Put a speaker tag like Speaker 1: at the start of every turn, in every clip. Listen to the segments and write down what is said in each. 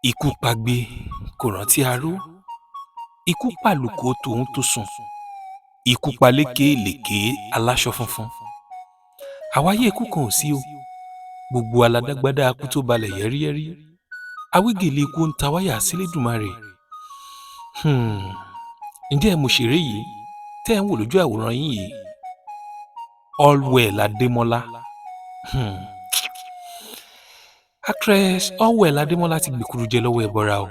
Speaker 1: Ikú pagbe kò rántí aró, ikú pàlùkò tòun tosùn, ikú pa lékèélékèé aláṣọ funfun. Àwáyé ikú kan ò sí o, gbogbo wa la dágbádá ikú tó balẹ̀ yẹ́ríyẹ́rí. Awígèlè ikú ń ta wáyà sílédùmarè. Ǹjẹ́ ẹ mọ̀ṣèré yìí tẹ́ ẹ̀ ń wò lójú àwòrán yín yìí? Allwell Adémọ́lá. Actress Allwell Adémọ́lá ti gbèkúrú jẹ lọ́wọ́ ẹbọra o.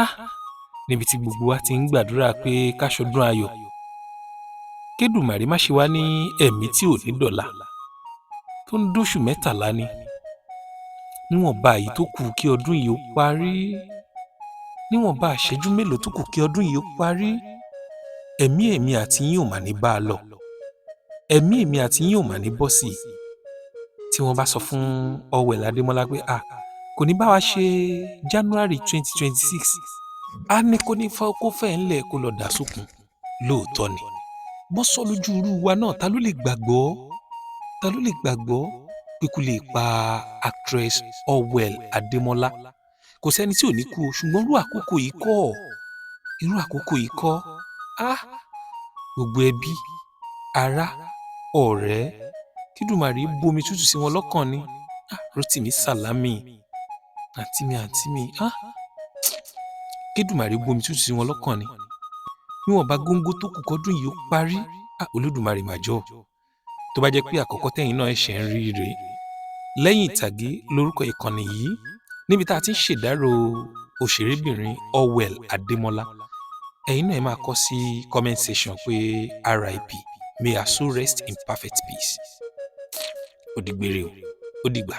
Speaker 1: Ah! Níbi tí gbogbo wa ti ń gbàdúrà pé ká ṣọdún ayọ̀, kédùmàrè má ṣe wá ní ẹ̀mí tí ò ní dọ̀la tó ń dóṣù 13 ni. Níwọ̀nba èyí tó kù kí ọdún yìí ó parí, níwọ̀nba ìṣẹ́jú mélòó tó kù kí ọdún yìí ó parí, ẹ̀mí èmi àti yín ò mà ní bá a lọ, ẹ̀mí èmi àti yín ò mà ní bọ́ sí i. Tí wọ́n bá sọ fún Allwell Adémọ́lá pé ah, kò ní bá wa ṣe January 2026, á ní kó ní kó fẹ́ ńlẹ̀ kó lọ dà sókun. Lóòótọ́ ni bọ́ sọ lójú irú wa náà, ta ló lè gbàgbọ́? Ta ló lè gbàgbọ́ pé kú lè pa actress Allwell Adémọ́lá? Kò sẹ́ni tí ò ní kú o, ṣùgbọ́n irú àkókò yìí kọ́, irú àkókò yìí kọ́. Ah! Gbogbo ẹbí, ará, ọ̀rẹ́, kídùmarè bomi tútù sí wọn lọ́kàn ni. Ah! Rótìmí Sàlámì, àǹtí mi, àǹtí mi, ah! Kídùmarè bomi tútù sí wọn lọ́kàn ni. Níwọ̀nba góńgó tó kù kọ́dún yìí ó parí, ah! Olódùmarè mà jọ̀ọ́. Tó bá jẹ́ pé àkọ́kọ́ tẹ́yin náà ẹ̀ṣẹ̀ ń rí rèé, Lẹ́yìn Ìtàgé lórúkọ ìkànnì yìí, níbi tá a ti ń ṣèdárò òṣèrébìnrin Allwell Adémọ́lá. Ẹ̀yin náà ẹ máa kọ sí comment section pé RIP, may her soul rest in perfect peace. Ó dìgbére o, ó dìgbà.